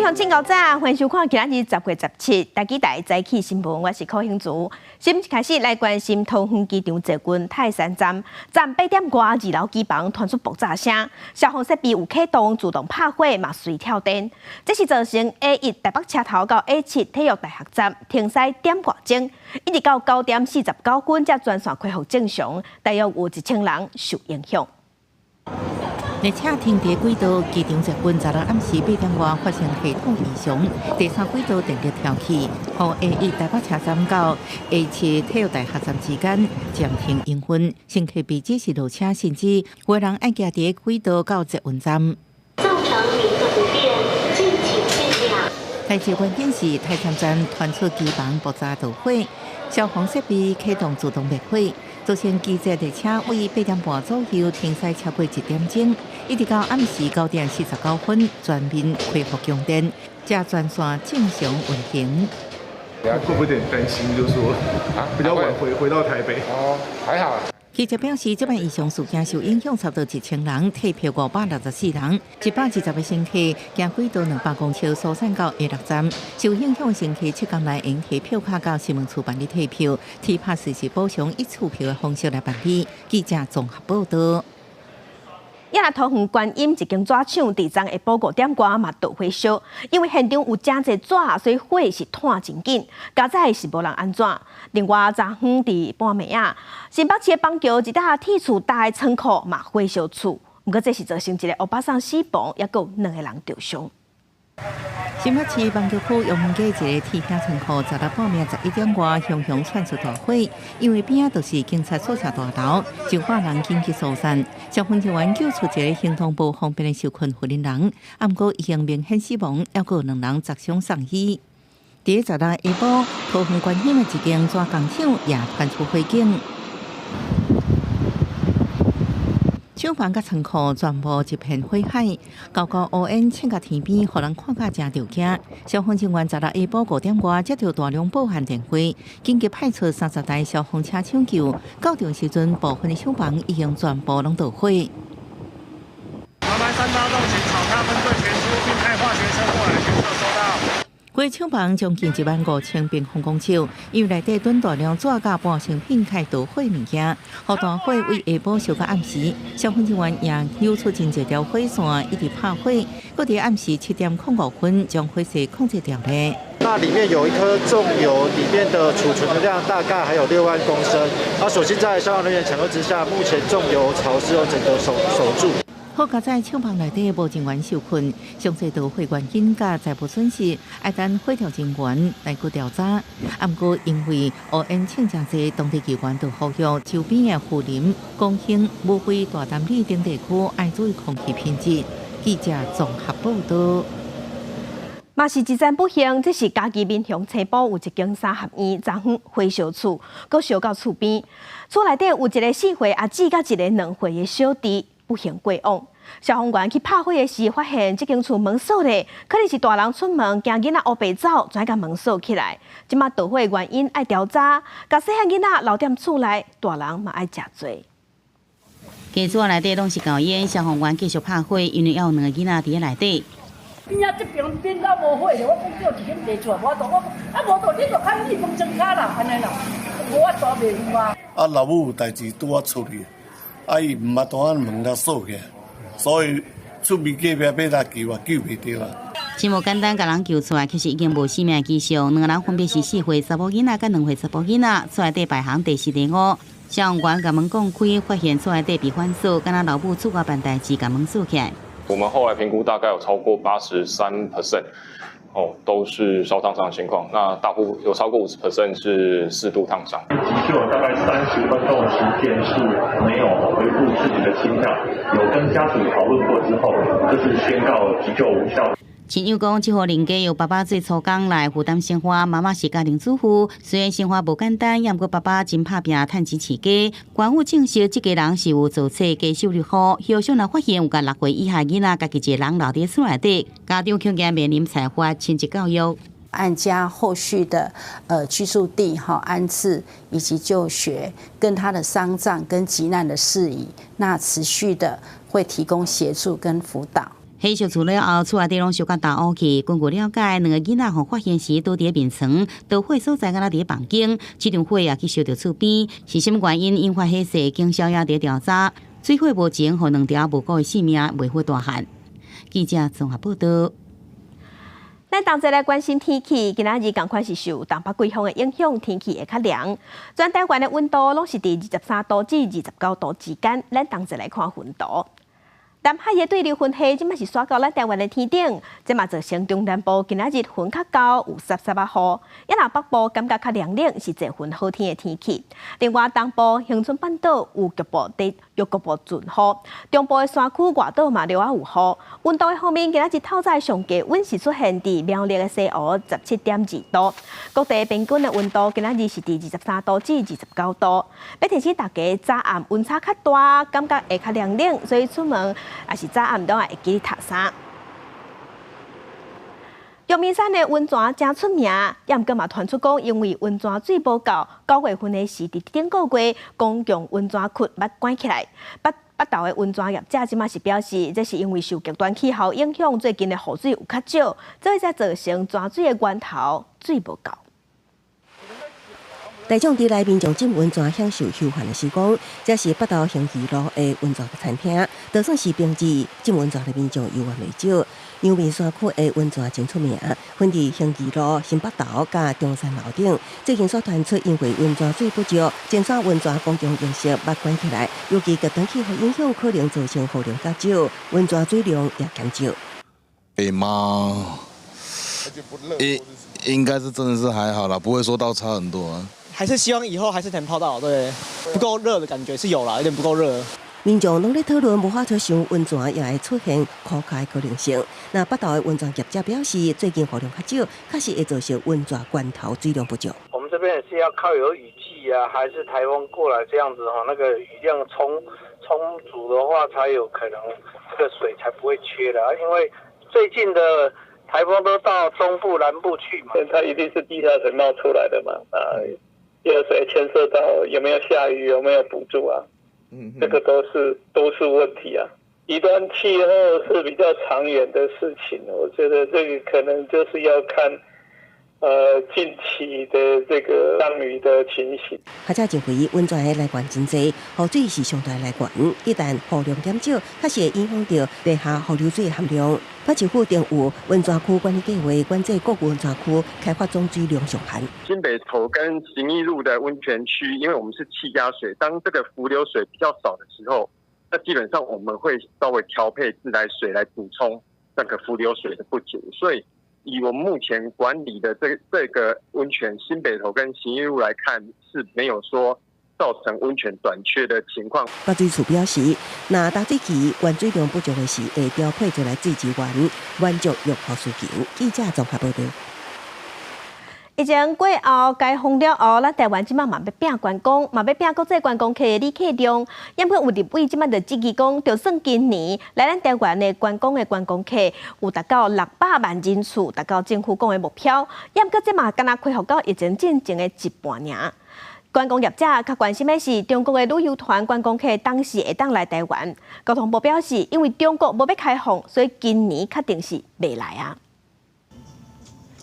雄請夠早，歡迎收看今仔日10月17台語台早起新聞，我是柯興竹。新聞開始來關心桃園機場捷運泰山站，站8點外二樓機房傳出爆炸聲，消防設備有啟動自動拍火，嘛隨跳電。這是造成 A1台北車頭到 A7體育大學站停駛點外鐘，一直到9點49分才全線恢復正常，大約有1000人受影響。列車停佇軌道，機場捷運昨昏暗時8點外發生系統異常，第三軌道電力跳起，予 A1台北車站到 A7體育大學站之間暫停營運，乘客被指示落車，甚至有人愛行佇軌道到捷運站。造成您的不便，敬請見諒。代誌關鍵是泰山站傳出機房爆炸導火，消防設備啟動自動滅火。造成機捷列車為8點半左右停駛超過一點鐘，一直到暗時9點49分全面恢復供電，才全線正常運行。會不會有點擔心？就是說啊，比較晚回到台北。哦，還好。記者表示，這擺異常事件受影響差不多1000人，退票564人，120個乘客行軌道200公尺疏散到 A6站。受影響乘客7工內用提票卡到新聞處辦理退票，提拍隨時補償一次票的方式來辦理。記者綜合報道。也若桃園觀音一間紙廠，佇昨下晡5點外嘛著火燒，因為現場有誠濟紙，所以火是湠真緊。佳哉是無人按怎。另外，昨昏佇半暝仔，新北市板橋一棟鐵厝大倉庫嘛火燒厝，毋過這是造成一个歐巴桑死亡，抑閣有兩個人著傷。新北市板橋區陽明街一個鐵瓦倉庫，昨昏半暝11點外，熊熊竄出大火，因為邊仔就是警察宿舍大樓，上百人緊急疏散。消防人員救出一個行動無方便的受困婦人，毋過已經明顯死亡，抑閣有兩人砸傷送醫。佇昨日下晡，桃園觀音的一間紙工廠也傳出火警。廠房佮倉庫全部一片火海，厚厚烏煙衝到天邊，予人看甲誠著驚。消防人員昨日下晡5點外接到大量報案電話，緊急派出30台消防車搶救。到場時陣，部分的廠房已經全部攏著火。麻煩三八洞請草咖分隊全出，並派化學車過來檢測收到。規廠房將近1萬5千平方公尺，因為內底囤大量紙佮半成品開著火物件，予大火為下晡燒到暗時。消防人員也扭出真濟條火線，一直拍火，閣佇暗時7點05分將火勢控制牢咧。那裡面有一顆重油，裡面的儲存的量大概還有6萬公升。那所幸在消防人員搶救之下，目前重油槽是有整個守住。好佳哉廠房內底無人員受困，詳細著火原因佮財物損失，愛等火調人員來去調查。毋過因為烏煙衝誠濟，當地機關就呼籲周邊的富林、光興、武輝、大潭里等地區愛注意空氣品質。記者綜合報道。嘛是一棧不幸，這是嘉義民雄青埔有一間三合院，昨昏火燒厝，閣燒到厝邊。厝內底有一个4歲阿姊佮一个2歲的小弟不幸過往。消防員去拍火的時，發現這間厝門鎖咧，可能是大人出門驚囡仔烏白走，才共門鎖起來。這馬著火原因愛調查，共細漢囡仔留踮厝內，大人嘛愛食罪。家厝內底攏是厚煙，消防員繼續拍火，因為猶有兩个囡仔佇內底。邊仔這邊變到無火了，我講叫一間地出來，無法度，我啊無度，你就較預防針卡啦，按呢啦，無法度袂有啊。啊，老母有代誌拄仔出去，啊，伊毋捌當仔門共鎖起來，所以出面隔壁欲來救啊，救袂著啊。真無簡單，共人救出來，其實已經無生命跡象。兩个人分別是4歲查某囡仔佮2歲查埔囡仔，厝內底排行第四、第五。消防員共門摃開，發現厝內底被反鎖，敢若老母出外辦代誌，共門鎖起來。我們後來評估大概有超過83% 哦，都是燒燙傷的情況。那大部分有超過50% 是四度燙傷。急救大概30分鐘的時間是沒有恢復自己的心跳，有跟家屬討論過之後，就是宣告急救無效。親友講，這戶人家由爸爸做粗工來負擔生活，媽媽是家庭主婦。雖然生活無簡單，也毋過爸爸真拍拚，趁錢飼家。官府證實，這家人是有做冊家收入戶，後續若發現有共6歲以下囡仔家己一个人留佇厝內底，家長恐驚面臨裁罰、親職教育。按家後續的居住地哈安置以及就學，跟他的喪葬跟急難的事宜，那持續的會提供協助跟輔導。火燒厝了後，厝內底攏燒甲焦烏去。根據了解，兩個囡仔予發現時倒佇咧眠床，導火所在敢若佇咧房間，這場火也去燒著厝邊，是啥物原因引發火勢？警消也佇調查。水火無情，予兩條無辜的性命袂赴大漢。記者綜合報道。咱同齊來關心天氣，今仔日仝款是受東北季風的影響，天氣會較涼。全台灣的溫度攏是佇23度至29度之間。咱同齊來看雲圖。南海的對流雲系，這馬是徙到咱台灣的天頂，這嘛造成中南部今仔日雲較厚，有澀澀仔雨。抑若北部感覺較涼冷，是濟雲好天的天氣。另外東部恆春半島有局部地有局部陣雨，中部的山區外島嘛略仔有雨。溫度的方面，今仔日透早上低溫是出現佇苗栗的西湖17.2度，各地平均的溫度今仔日是佇23度至29度。欲提醒大家早暗溫差較大，感覺會較涼冷，所以出門抑是早暗攏愛會記得脫衫。陽明山的溫泉誠出名，也毋過嘛傳出講，因為溫泉水無夠，9月份的時，佇頂個月公共溫泉窟欲關起來。北北投的溫泉業者這馬是表示，這是因為受極端氣候影響，最近的雨水有較少，所以才造成泉水的源頭水無夠。大眾佇內民眾浸溫泉享受休閒的時光，這是北投興義路的溫泉餐廳，就算是平日浸溫泉的民眾猶原袂少。陽明山區的溫泉真出名，分佇興義路、新北投佮中山樓頂。最近煞傳出因為溫泉水不足，前山溫泉公共浴室欲關起來，尤其極端氣候影響，可能造成雨量較少，溫泉水量也減少。會嗎？應應該是真的是還好啦，不會說到差很多啊。還是希望以後還是能泡到，對，不夠熱的感覺是有啦，有點不夠熱。民眾攏咧討論，無法度想溫泉也會出現枯竭可能性。那北投的溫泉業者表示，最近雨量較少，確實會造成溫泉源頭水量不足。我們這邊也是要靠有雨季啊，還是颱風過來這樣子哈，那個雨量充足的話，才有可能這個水才不會缺的。因為最近的颱風都到中部、南部去嘛，它一定是地下水冒出來的嘛，啊。地下水牽涉到有沒有下雨，有沒有補助啊？嗯，這個都是問題啊。極端氣候是比較長遠的事情，我覺得這個可能就是要看，近期的這個降雨的情形。學者認為溫泉的來源真濟，雨水是上大來源。一旦雨量減少，確實會影響著地下伏流水的含量。北市府定有溫泉區管理計劃，管制各溫泉區開發總水量上限。新北投跟行義路的溫泉區，因為我們是氣壓水，當這個伏流水比較少的時候，那基本上我們會稍微調配自來水來補充那個伏流水的不足。所以以我們目前管理的這個溫泉新北投跟行義路來看，是沒有說造成溫泉短缺的情況。北水處表示，若大水期原水量不足的時，會調配出來水資源，滿足用戶需求。記者綜合報導。疫情過後，解封了後，咱台灣這馬嘛欲拼觀光，嘛欲拼國際觀光客的旅客量。毋過有立委這馬就質疑講，就算今年來咱台灣的觀光的觀光客有達到600萬人次，達到政府講的目標。毋過這嘛敢若恢復到疫情進前的一半爾。觀光業者較關心的是，中國的旅遊團觀光客當時會當來台灣。交通部表示，因為中國無欲開放，所以今年確定是袂來啊。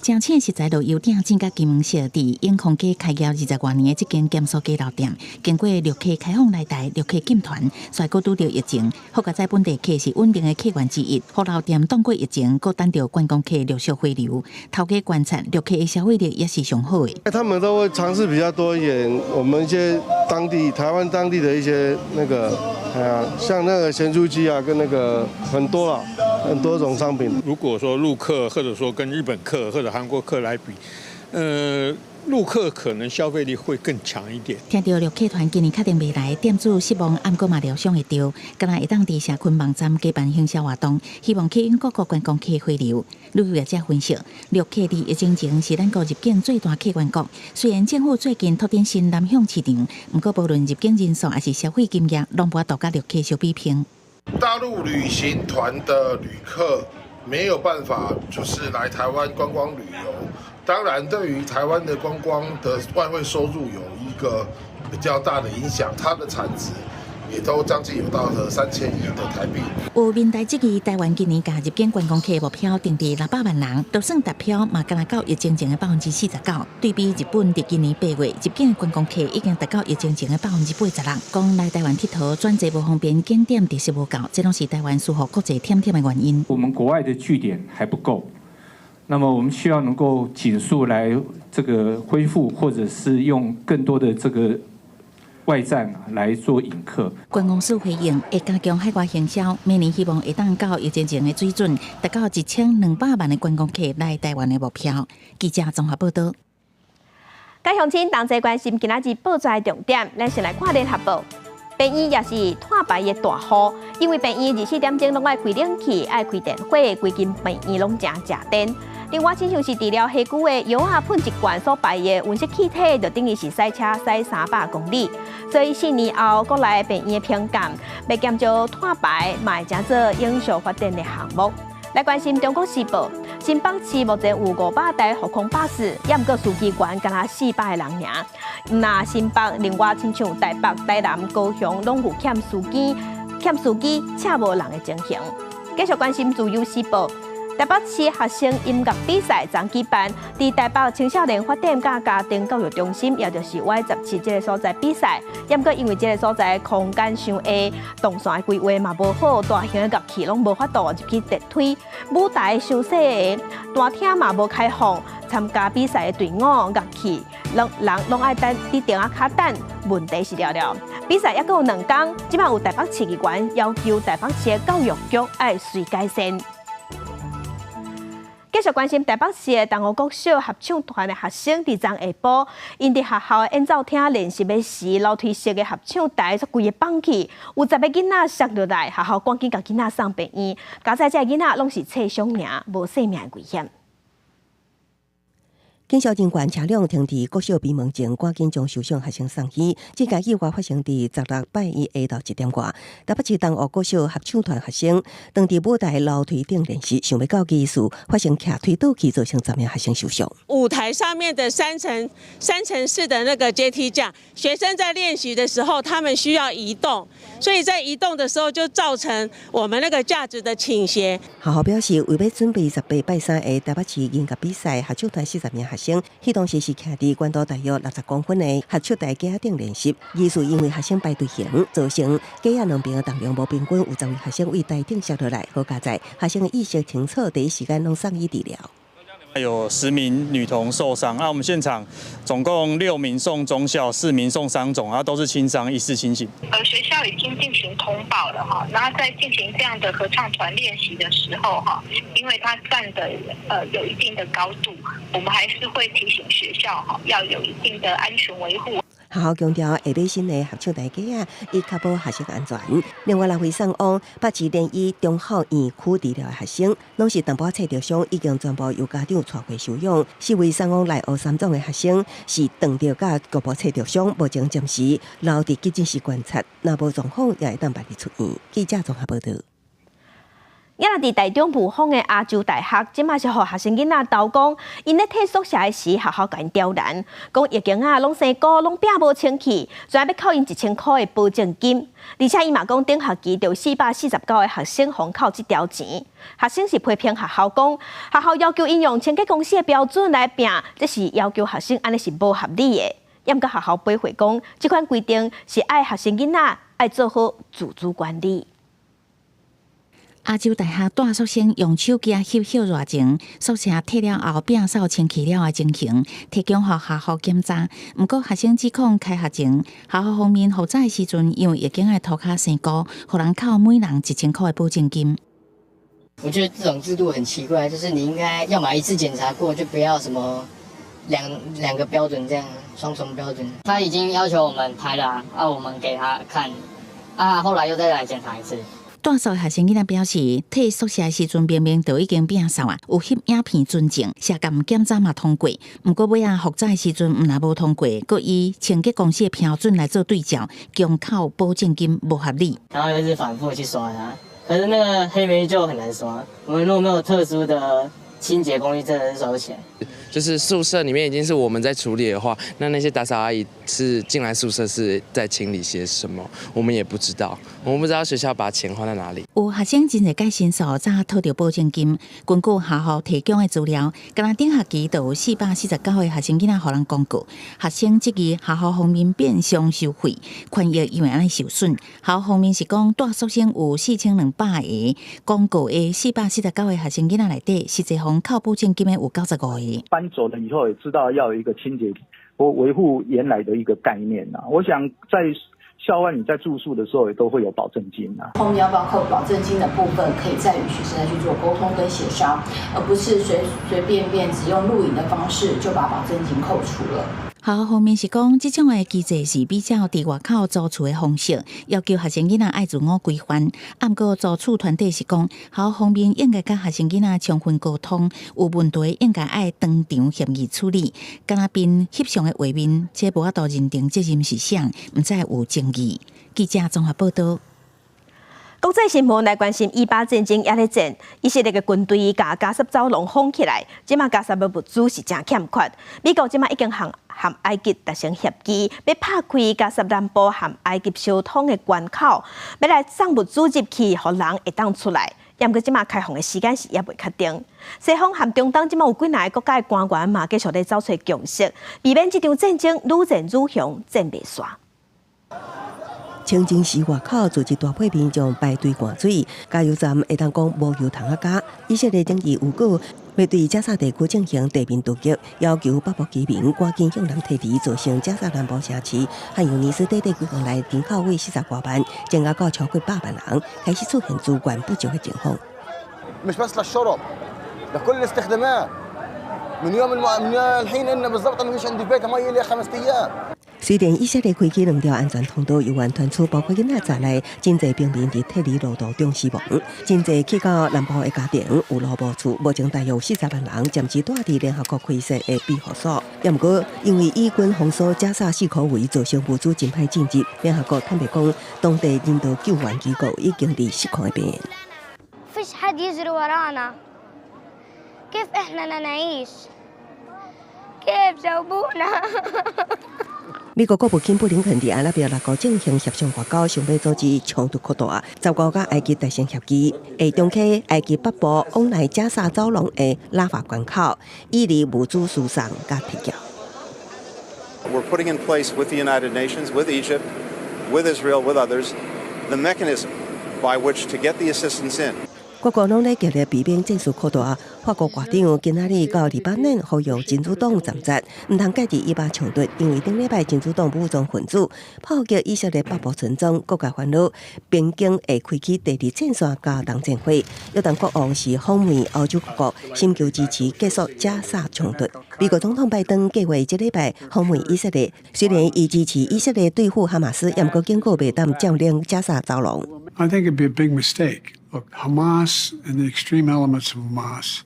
誠請食材路油鼎進佮金黃色，佇永康街開業20外年的這間鹹酥雞老店，經過陸客開放來台，陸客進團，煞閣拄著疫情，好佳哉本地客是穩定的客源之一。予老店擋過疫情，閣等著觀光客陸續回流。頭家觀察陸客的消費力也是上好的。他們都會嘗試比較多一點，我們一些當地台灣當地的一些那個，啊，像那個鹹酥雞啊，跟那個很多啦，很多種商品。如果說陸客或者說跟日本客或者韓國客來比，陸客可能消費力會更強一點。聽著陸客團今年確定袂來，店主失望，毋過嘛料想會著，敢若會當佇社群網站舉辦行銷活動，希望吸引各國觀光客回流。旅遊業者分析，陸客佇疫情前是咱國入境最大客源國。雖然政府最近拓展新南向市場，毋過無論入境人數抑是消費金額，攏無法度佮陸客相比拼。大陸旅行團的旅客沒有辦法，就是來台灣觀光旅遊。當然，對於台灣的觀光的外匯收入有一個比較大的影響，它的產值也都將近有到了3000億的台幣。有民代質疑，台灣今年共入境觀光客目標定佇600萬人，就算達標嘛，干焦到疫情前的49%。對比日本佇今年8月入境觀光客已經達到疫情前的86%。講來台灣𨑨迌轉濟無方便，景點特色無夠，這攏是台灣輸予國際忝忝的原因。我們國外的據點還不夠，那麼我們需要能夠盡速來這個恢復，或者是用更多的這個外站來做引客。觀光署回應會加強海外行銷，明年希望會當到疫情前的水準，達到1200萬的觀光客來台灣的目標。記者綜合報道。各位鄉親同齊關心今仔日報紙的重點，咱先來看聯合報。病院也是碳排的大戶，因為病院24點鐘攏愛開冷氣、愛開電火，規間病院攏誠食電。另外，親像是治療血瘀的藥仔噴一罐所排的溫室氣體，就等於是駛車駛300公里。所以4年後，國內病院的評鑑欲減少碳排，嘛會成做永續發展的項目。來關心《中國時報》，新北市目前有500台浮空巴士，也毋過司機員干焦400個人爾。毋若新北，另外親像台北、台南、高雄，攏有欠司機、欠司機車無人的情形。繼續關心《自由時報》。台北市學生音樂比賽昨舉辦，佇台北青少年發展佮家庭教育中心，也就是 Y17這個所在比賽。毋過因為這個所在空間傷狹，動線規劃嘛無好，大型的樂器攏無法度入去電梯，舞台傷細，大廳嘛無開放，參加比賽的隊伍樂器，攏人攏愛等佇亭仔跤等，問題是了了。比賽猶閣有2工，這擺有台北市議員要求台北市的教育局愛隨改善。繼續關心台北市的東吳國小合唱團的學生，佇昨下晡，𪜶佇學校的演奏廳練習的時，樓梯式的合唱台煞規个放去，有10個囡仔摔落來，學校趕緊共囡仔送病院。佳哉這个囡仔攏是擦傷爾，無性命的危險。警消人員車輛停佇國小邊門前，趕緊將受傷學生送醫。這件意外發生佇16拜一下晝1點外。台北市東吳國小合唱團學生當佇舞台樓梯頂練習，想欲到技術發生徛推倒去，造成10名學生受傷。舞台上面的三層式的那個階梯架，學生在練習的時候，他們需要移動，所以在移動的時候就造成我們那個架子的傾斜。學校表示，為欲準備18拜三的台北市音樂比賽，合唱團40名學生，彼當時是徛佇懸度大約60公分的合唱台架頂練習，疑似因為學生排隊形，造成架仔兩邊的重量無平均，有10位學生對台頂摔落來。好佳哉，學生的意識清楚，第一時間攏送醫治療。有10名女童受傷，那我們現場總共6名送中校，4名送商總，啊，都是輕傷，意識清醒。學校已經進行通報了哈，然後在進行這樣的合唱團練習的時候哈，因為他站的有一定的高度，我們還是會提醒學校哈，要有一定的安全維護。學校強調會買新的合唱台架仔，以確保學生安全。另外，六位送往北市聯醫中孝院區治療的學生，攏是淡薄仔擦著傷，已經全部由家長帶回收養。四位送往內湖三總的學生是撞著佮局部擦著傷，目前暫時留佇急診室觀察，若無狀況也會當辦理出院。記者綜合報道。也若佇台中霧峰的亞洲大學，這馬是予學生囡仔投講，𪜶咧退宿舍的時，學校共𪜶刁難，講疫情啊，攏生菇，攏摒無清氣，全欲扣𪜶1000箍的保證金。而且伊嘛講，頂學期就449個學生予扣這條錢。學生是批評學校講，學校要求𪜶用清潔公司的標準來摒，這是要求學生按呢是無合理的。毋過學校回回講，這款規定是愛學生囡仔愛做好自主管理。亞洲大學帶宿生用手機翕翕熱情，宿舍退了後摒掃清氣了的情形，提供予學校檢查。毋過學生指控開學前，學校方面復早的時陣，因為疫情的塗跤生菇，予人扣每人1000箍的保證金。我覺得這種制度很奇怪，就是你應該要麼一次檢查過，就不要什麼兩個標準這樣雙重標準。他已經要求我們拍了啊，我們給他看，啊，後來又再來檢查一次。住宿的學生囡仔表示，退宿舍的時陣明明就已經摒掃啊，有翕影片存證，社監檢查嘛通過。毋過尾仔復早的時陣，毋若無通過，閣以清潔公司的標準來做對照，強扣保證金無合理。然後就是反覆去刷它，可是那個黑黴就很難刷。我們如果沒有特殊的器清潔工具真的是收錢。就是宿舍裡面已經是我們在處理的話，那那些打掃阿姨是進來宿舍是在清理些什麼？我們也不知道，我們不知道學校把錢花在哪裡。有學生真濟改申訴，才討著保證金。根據學校提供的資料，敢若頂學期就有449個學生囡仔予人廣告，學生質疑學校方面變相收費，權益因為按呢受損。學校方面是講，住宿生有4200個，廣告的449個學生囡仔內底，實際予扣保證金的有95個。搬走了以後，也知道要有一個清潔或維護原來的一個概念啊。我想在校外你在住宿的時候，也都會有保證金啊。後面要不要扣保證金的部分，可以再與學生去做溝通跟協商，而不是隨隨便便只用錄影的方式就把保證金扣除了。學校方面是講，這種的機制是比照佇外口租厝的方式，要求學生囡仔愛自我規範。毋過租厝團體是講，學校方面應該佮學生囡仔充分溝通，有問題應該愛當場協議處理。敢若憑翕相的畫面，這無法度認定責任是誰，毋知有爭議。記者綜合報道。國際新聞來關心以巴戰爭猶咧戰，以色列的軍隊共加薩走廊封起來，這馬加薩的物資是誠欠缺。美國這馬已經和埃及達成協議，欲拍開加薩南部和埃及相通的關口，欲來送物資入去，予人會當出來。毋過這馬開放的時間是猶未確定。西方和中東這馬有幾若个國家的官員嘛，繼續咧走揣共識，避免這場戰爭愈戰愈雄，戰袂煞。清真寺外口聚集大批民眾排隊灌水，加油站會當講無油通仔加。以色列爭議有過，欲對加薩地區進行地面突擊，要求北部居民趕緊向南撤離，造成加薩南部城市漢尤尼斯短短幾工內人口為40外萬，增加到超過100萬人，開始出現資源不足的情況。 مش بس للشرب لكل الاستخدامات من يوم من الحين ان بالضبط انا مش عندي في بيت مي لي 5 ايام。雖然以色列開啟兩條安全通道，猶原傳出包括囡仔在內，真濟平民佇撤離路途中死亡。真濟去到南部的家庭有路無厝，目前大約40萬人暫時蹛佇聯合國開設的庇護所。猶毋過，因為以軍封鎖加薩四口圍，造成物資真歹進入。聯合國坦白講，當地人道救援機構已經佇失控的邊緣。 فيش حد يجري ورانا، كيف احنا نعيش؟ كيف؟ جاوبونا. 美國國務卿布林肯佇阿拉伯六國進行協商外交，想欲阻止衝突擴大。15佮埃及達成協議，會重啟埃及北部往來加薩走廊的拉法關口，以利物資輸送佮撤僑。 We're putting in place with the United Nations, with Egypt, with Israel, with others, the mechanism by which to get the assistance in. 各國攏咧極力避免戰事擴大。法國外長今仔日到黎巴嫩呼籲真主黨暫停，毋通介入以巴衝突，因為頂禮拜真主黨武裝分子炮擊以色列北部村莊，各界煩惱邊境會開啟第二戰線加東戰火。約旦國王是訪問歐洲各國，尋求支持結束加薩衝突。美國總統拜登計劃這禮拜訪問以色列，雖然伊支持以色列對付哈馬斯，毋過警告袂當佔領加薩走廊。 I think it'd be a big mistake. Look, Hamas and the extreme elements of Hamas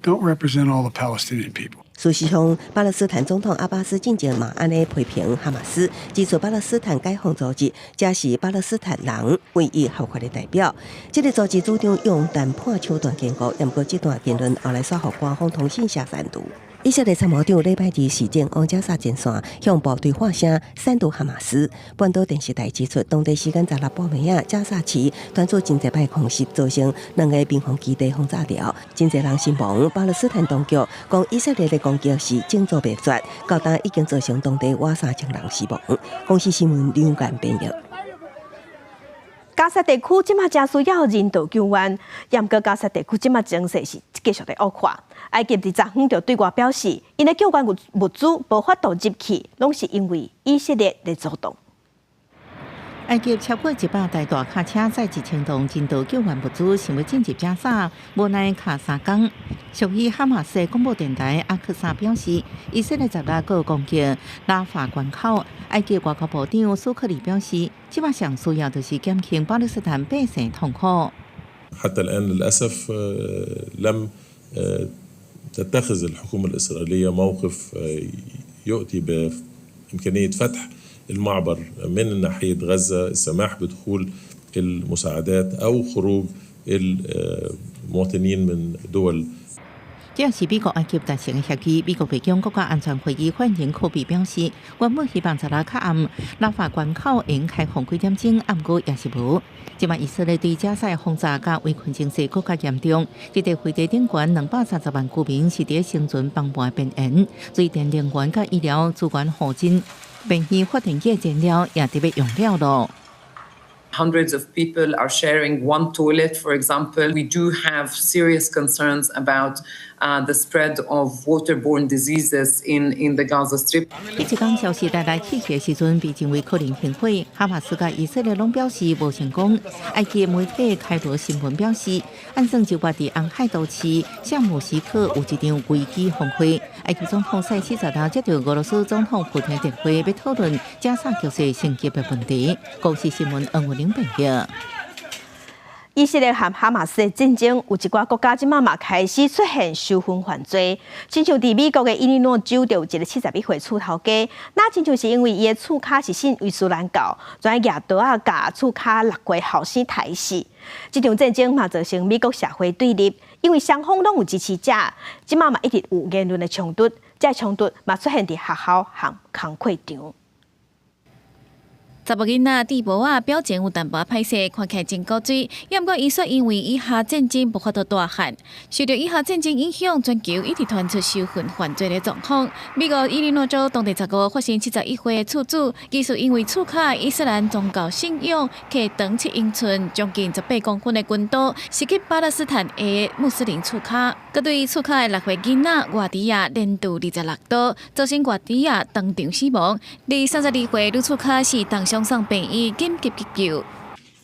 don't represent all the Palestinian people. 事實上，巴勒斯坦總統阿巴斯進前嘛按呢批評哈馬斯，指出巴勒斯坦解放組織才是巴勒斯坦人唯一合法的代表。這個組織主張用談判手段建國，毋過這段言論後來煞予官方通訊社刪除。以色列參謀長禮拜二示警往加薩前線向部隊喊聲刪除哈馬斯。半島電視台指出，當地時間十六晡暝仔，加薩市傳出真濟擺空襲，造成兩个民防基地予炸著，真濟人身亡。巴勒斯坦當局講，以色列的攻擊是種族滅絕，到今已經造成當地倚3000人死亡。公視新聞梁間編譯。加薩地區這馬誠需要人道救援，毋過加薩地區這馬情勢是繼續咧惡化。埃及佇昨昏就對外表示，𪜶的救援物資無法度入去，攏是因為以色列咧阻擋。埃及超過100台大卡車載1000噸人道救援物資，想欲進入加薩，無奈卡3工。屬於哈馬斯廣播電台阿克薩表示，以色列十六閣攻擊拉法關口。埃及外交部長蘇克里表示，這馬上需要就是減輕巴勒斯坦百姓痛苦。 حتى الآن للأسف لم تتخذ الحكومة الإسرائيلية موقف يؤتي بإمكانية فتح المعبر من ناحية غزة، السماح بدخول المساعدات أو خروج المواطنين من دول. 這是美國埃及達成的協議。美國白宮國家安全會議發言人柯比表示，原本希望十六較暗拉法關口會開放幾點鐘，毋過也是無。這擺以色列對加沙的轟炸佮圍困情勢閣較嚴重，這塊飛地頂懸230萬居民是佇生存崩盤邊緣，水電能源佮醫療資源耗盡，便衣發電機的燃料也得欲用了囉。 Hundreds of people are sharing one toilet, for example. We do have serious concerns about the spread of waterborne diseases in the Gaza Strip. 彼一工消息來來去去的時陣，被認為可能停火。哈馬斯佮以色列攏表示無成功。埃及媒體開羅新聞表示，按算就佇紅海都市夏姆西克有一場危機峰會。埃及總統塞西十六接到俄羅斯總統普丁電話，欲討論加沙局勢升級的問題。公視新聞黃文玲報道。以色列和哈馬斯的戰爭，有一寡國家這馬嘛開始出現仇恨犯罪，親像佇美國的伊利諾州就有一个71歲厝頭家，那親像是因為伊的厝跤是信伊斯蘭教，就舉刀仔共厝跤六歲後生刣死。這場戰爭嘛造成美國社會對立，因為雙方攏有支持者，這馬嘛一直有言論的衝突，這衝突嘛出現佇學校和工課場。查某囡仔戴帽仔，表情有淡薄歹勢，看起來真古錐。猶毋過，伊說因為以哈戰爭無法度大漢，受著以哈戰爭影響，全球一直傳出仇恨犯罪的狀況。美國伊利諾州當地15發生71歲的厝主，疑似因為厝跤伊斯蘭宗教信仰，提長7英寸，將近18公分的軍刀，襲擊巴勒斯坦的穆斯林厝跤。閣對厝跤的6歲囡仔外迪亞連剁26刀，造成外迪亞當場死亡。而32歲女厝跤是當場送病院緊急急救。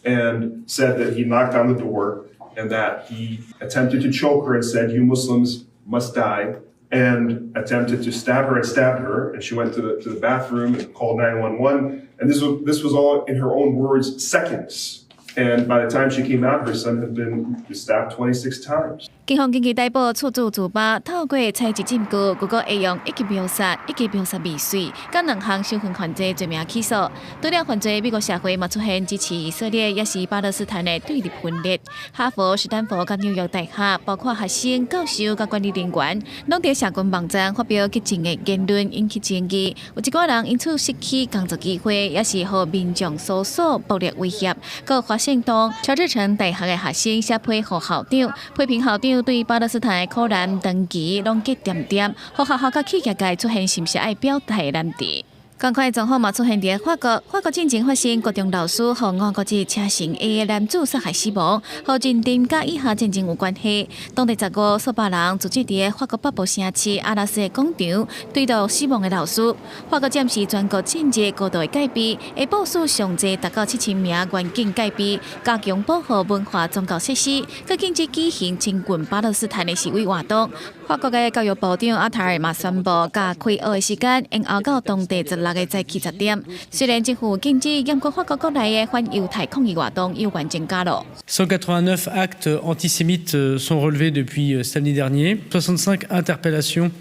And said that he knocked on the door and that he attempted to choke her and said, "You Muslims must die," and attempted to stab her and stabbed her. And she went to the bathroom and called 911. And this was all, in her own words, seconds. And by the time she came out, her son had been stabbed 26 times. 警方緊急逮捕厝主祖巴，透過採集證據，閣會用一級謀殺、一級謀殺未遂，佮兩項仇恨犯罪罪名起訴。除了犯罪，美國社會嘛出現支持以色列，抑是巴勒斯坦的對立分裂。哈佛、斯坦福佮紐約大學，包括學生、教授佮管理人員，攏佇社群網站發表激進的言論，引起爭議。有一寡人因此失去工作機會，抑是予民眾搜索暴力威脅。閣華盛頓喬治城大學的學生寫批予校長，批評校長對巴勒斯坦的可蘭長期攏結恬恬，予學校佮企業界出現是毋是愛表態的難題。仝款狀況嘛出現佇法國，法國進前發生國中老師予無國籍車型的男子殺害死亡，予認定佮以哈戰爭有關係。當地15數百人聚集佇法國北部城市阿拉斯的廣場，追悼死亡的老師。法國暫時全國進入高度的戒備，會部署上濟達到7000名員警戒備，加強保護文化宗教設施，閣禁止舉行親近巴勒斯坦的示威活動。法國的教育部長阿塔爾嘛宣布，共開學的時間延後到當地16的早起10點。雖然政府禁止，毋過法國國內的反猶太抗議活動猶原增加了。 189 actes antisémites sont relevés depuis samedi dernier. 65 interpellations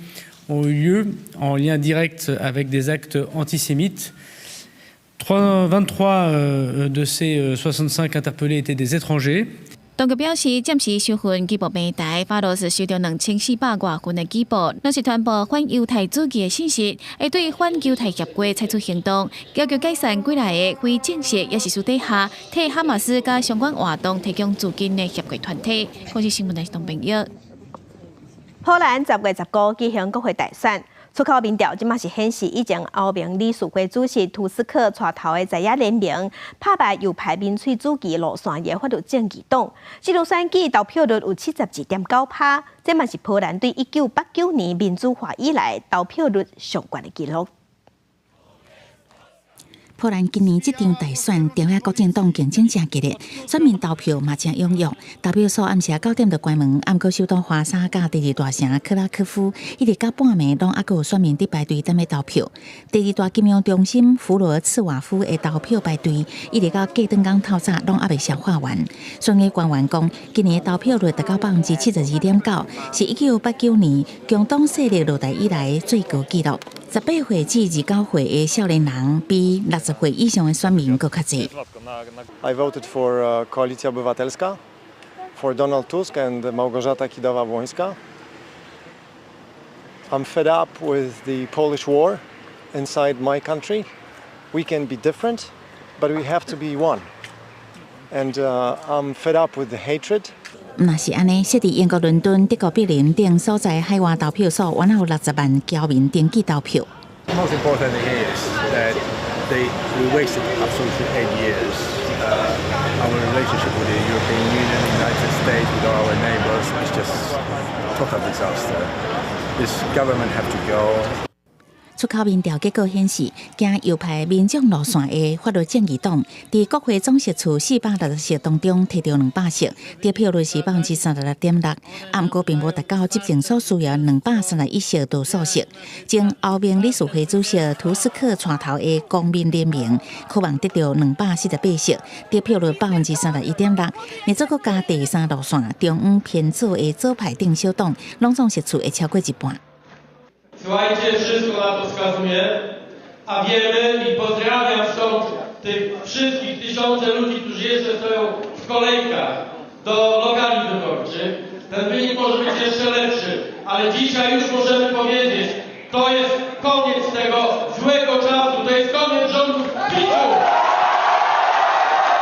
ont eu lieu en lien direct avec des actes antisémites. 23 de ces 65 interpellés étaient des étrangers. 當局表示，暫時仇恨舉報平台法羅斯收到2400外份的舉報，攏是傳播反猶太主義的信息，會對反猶太協會採取行動，要求解散幾來个非正式抑是私底下替哈馬斯佮相關活動提供資金的協會團體。公視新聞台東朋友。波蘭10月15舉行國會大選。出口民調這馬是顯示，以前歐盟理事會主席圖斯克帶頭的在野聯盟拍敗右派民粹主義路線的法律正義黨。這場選舉投票率有72.9%，這嘛是波蘭對1989年民主化以來投票率上懸的紀錄。波蘭今年這場大選，朝野各政黨競爭誠激烈，選民投票嘛誠踴躍。投票所暗時9點就關門，毋過首都華沙佮第二大城克拉科夫，一直到半暝，攏猶閣有選民佇排隊等欲投票。第二大金融中心弗羅茨瓦夫的投票排隊，一直到隔轉工透早，攏猶未消化完。選舉官員講，今年投票率達到72.9%，是1989年共黨勢力落台以來最高紀錄。18歲至29歲的少年人比60歲以上的選民閣較濟。 I voted for Koalicja Obywatelska, for Donald Tusk and Małgorzata Kidawa-Błońska. I'm fed up with the Polish war inside my country. We can be different, but we have to be one. And I'm fed up with the hatred. 毋但是按呢，設佇英國倫敦、德國柏林等所在海外投票所，原來有60萬僑民登記投票。 Most important is that we wasted absolutely 8 years. Our relationship with the European Union, United States, with all our neighbors is just total disaster. This government have to go. 出口民調結果顯示，行右派民眾路線的法律正義黨，佇國會總席次460席當中，提著200席，得票率是36.6%，毋過並無達到執政所需要231席多數席。前歐盟理事會主席圖斯克帶頭的公民聯盟，可望得著248席，得票率31.6%。而這國家第三路線中央偏左的左派陣小黨，攏總席次會超過一半。 Słuchajcie, wszystko na to wskazuje, a wiemy i pozdrawiam stąd tych wszystkich tysiące ludzi, którzy jeszcze stoją w kolejkach do lokali wyborczych. Ten wynik może być jeszcze lepszy, ale dzisiaj już możemy powiedzieć, to jest koniec tego złego czasu, to jest koniec rządów PiSu!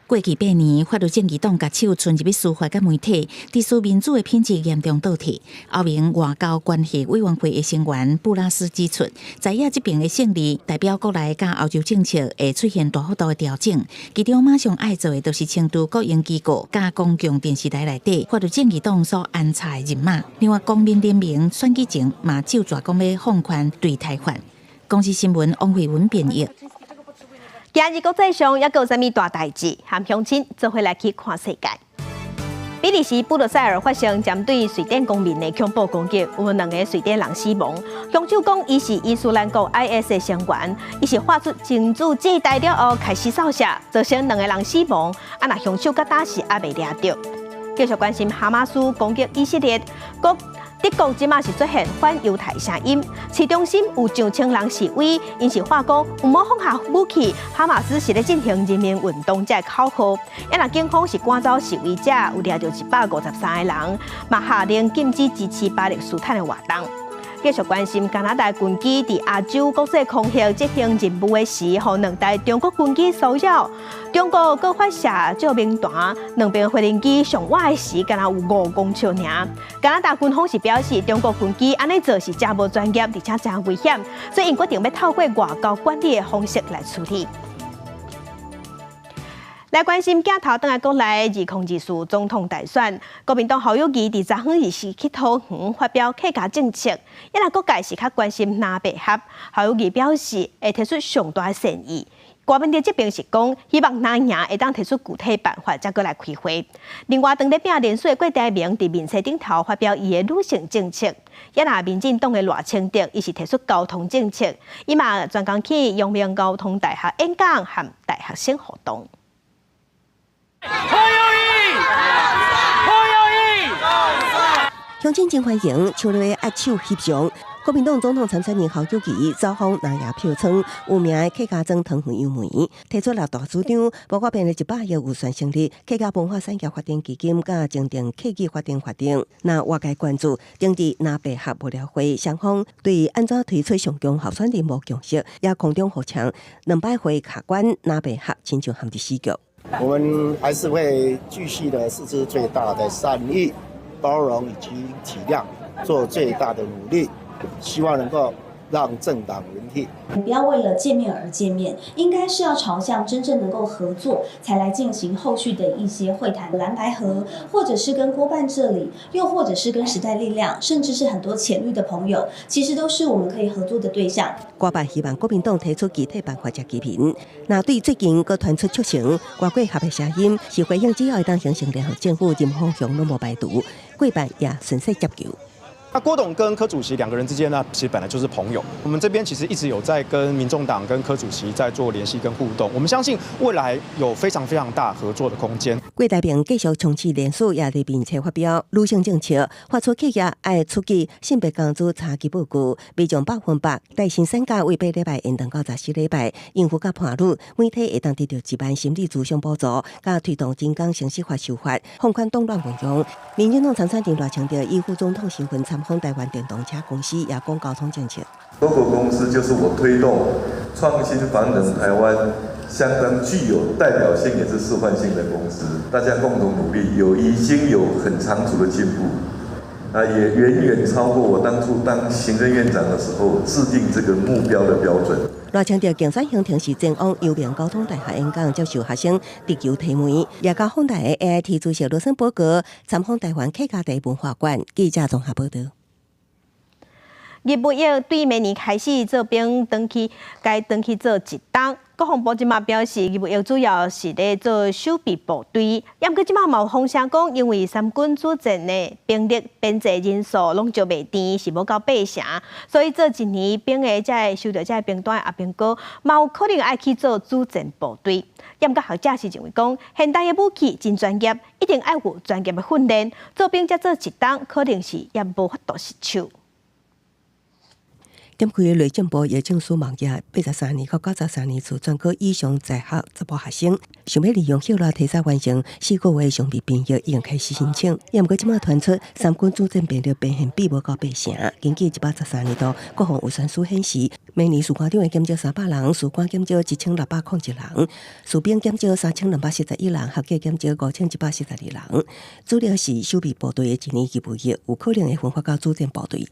過去8年，法律正義黨共手伸入去司法佮媒體，支持民主的品質嚴重倒退。歐盟外交關係委員會的成員布拉斯指出，在野這邊的勝利，代表國內佮歐洲政策會出現大幅度的調整。其中馬上愛做的，就是清除國營機構佮公共電視台內底法律正義黨所安插的人馬。另外，公民聯盟選舉前嘛，就煞講欲放寬對台法。公視新聞王慧文編譯。今日國際上猶閣有啥物大代誌？和鄉親做伙來去看世界。比利時布魯塞爾發生針對瑞典公民的恐怖攻擊，有兩個瑞典人死亡。兇手講伊是伊斯蘭國 IS 的成員，伊是發出真主至大了後開始掃射，造成兩個人死亡。啊，若兇手佮當時猶未掠著。繼續關心哈馬斯攻擊以色列，閣德國這馬是出現反猶太聲音，市中心有上千人示威，𪜶是喊講毋好放下武器，哈馬斯是咧進行人民運動這个口號。啊若警方是趕走示威者，有掠著153個人，嘛下令禁止支持巴勒斯坦的活動。繼續關心加拿大軍機佇亞洲國際空域執行任務的時，予兩台中國軍機騷擾。中國閣發射照明彈，兩邊飛行機上倚的時，敢若有5公尺爾。加拿大軍方是表示，中國軍機按呢做是誠無專業，而且誠危險，所以𪜶決定欲透過外交管理的方式來處理。來關心鏡頭轉來國內2024總統大選，國民黨侯友宜佇昨昏是去桃園發表客家政策，啊若各界是較關心藍白合，侯友宜表示會提出上大的善意。郭文哲這邊是講，希望藍營會當提出具體辦法，才閣來開會。另外，當咧拼連署的郭台銘佇面冊頂頭發表伊的女性政策，啊若民進黨的賴清德，伊是提出交通政策，伊嘛專工去陽明交通大學演講和大學生互動。侯友宜，侯友宜，鄉親真歡迎，手咧握手翕相。國民黨總統參選人侯友宜走訪南亞票倉，有名的客家莊桃園楊梅，提出六大主張，包括編列100億預算成立客家文化產業發展基金，佮增訂客語發展法定。若外界關注，政治藍白合無聊會，雙方對按怎推出上強候選人無共識，也空中互嗆，兩擺會卡關藍白合，親像陷佇死局。我們還是會繼續的釋出最大的善意、包容以及體諒，做最大的努力，希望能夠讓政黨輪替。不要為了見面而見面，應該是要朝向真正能夠合作，才來進行後續的一些會談。藍白合，或者是跟郭辦這裡，又或者是跟時代力量，甚至是很多淺綠的朋友，其實都是我們可以合作的對象。郭辦希望國民黨提出具體辦法才批評。若對最近閣傳出促成郭郭合的聲音，是回應只要會當形成聯合政府，任何方攏無排除。郭辦也順勢接球。那郭董跟柯主席兩個人之間呢，其實本來就是朋友。我們這邊其實一直有在跟民眾黨、跟柯主席在做聯繫跟互動。我們相信未來有非常非常大合作的空間。郭台銘繼續衝刺連署，也佇面冊發表女性政策，發出企業愛出具性別工資差距報告，未將100%帶薪產假為8禮拜延長到14禮拜，孕婦佮伴侶每體會當得著1萬心理諮商補助，佮推動人工生殖法修法，放寬凍卵運用。民進黨參選人賴清德以副總統身份參訪台灣電動車公司，也講交通政策。 Gogoro 公司就是我推動創新繁榮台灣相當具有代表性也是示範性的公司，大家共同努力，已經有很長足的進步，啊，也遠遠超過我當初當行政院長的時候制定這個目標的標準。賴清德競選行程是前往陽明交通大學演講，接受學生直球提問，也佮宏達的 AIT 主席羅森伯格參訪台灣客家地文化館。記者綜合報道。義務役對明年開始做兵，轉去該轉去做一冬。國防部這馬表示，義務役主要是咧做守備部隊。毋過這馬嘛有風聲講，因為三軍主戰的兵力編制人數攏招袂甜，是無夠八成，所以做一年兵的這个收著這个兵單的阿兵哥，嘛有可能愛去做主戰部隊。毋過學者是認為講，現代的武器真專業，一定愛有專業的訓練。做兵才做一冬，可能是也無法度實手。點開內政部藥政署網頁，83年到93年次專科以上在學查埔學生，想欲利用歇熱提早完成4個月常備兵役，已經開始申請。毋過這馬傳出三軍主戰兵力編現比無夠八成。根據113年度國防預算書顯示，明年士官長會減少300人，士官減少1601人，士兵減少3271人，學者減少5142人。主要是守備部隊的一年義務役，有可能會分發到主戰部隊。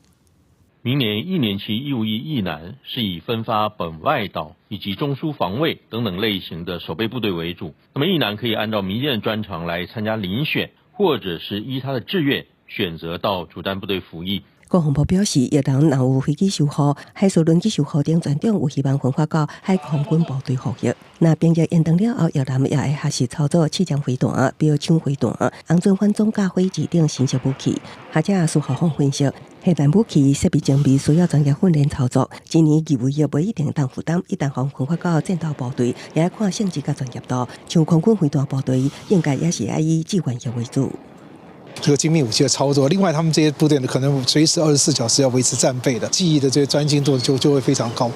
明年一年期義務役役男是以分發本外島以及中樞防衛等等類型的守備部隊為主。那麼役男可以按照民間的專長來參加遴選，或者是依他的志願選擇到主戰部隊服役。國防部表示，役人若有飛機修護、海事輪機修護等專長，有希望分發到海空軍部隊服役。若兵役延長了後，役男也會學習操作刺針飛彈、標槍飛彈、紅磚反裝甲火箭等新式武器。學者蘇浩峰分析，現代武器設備精密，需要專業訓練操作。一年義務役無一定當負擔，一旦予分發到戰鬥部隊，也愛看性質佮專業度。像空軍飛彈部隊，應該也是愛以志願役為主。這個精密武器的操作，另外他們這些部隊呢，可能隨時24小時要維持戰備的，技藝的這些專精度就會非常高，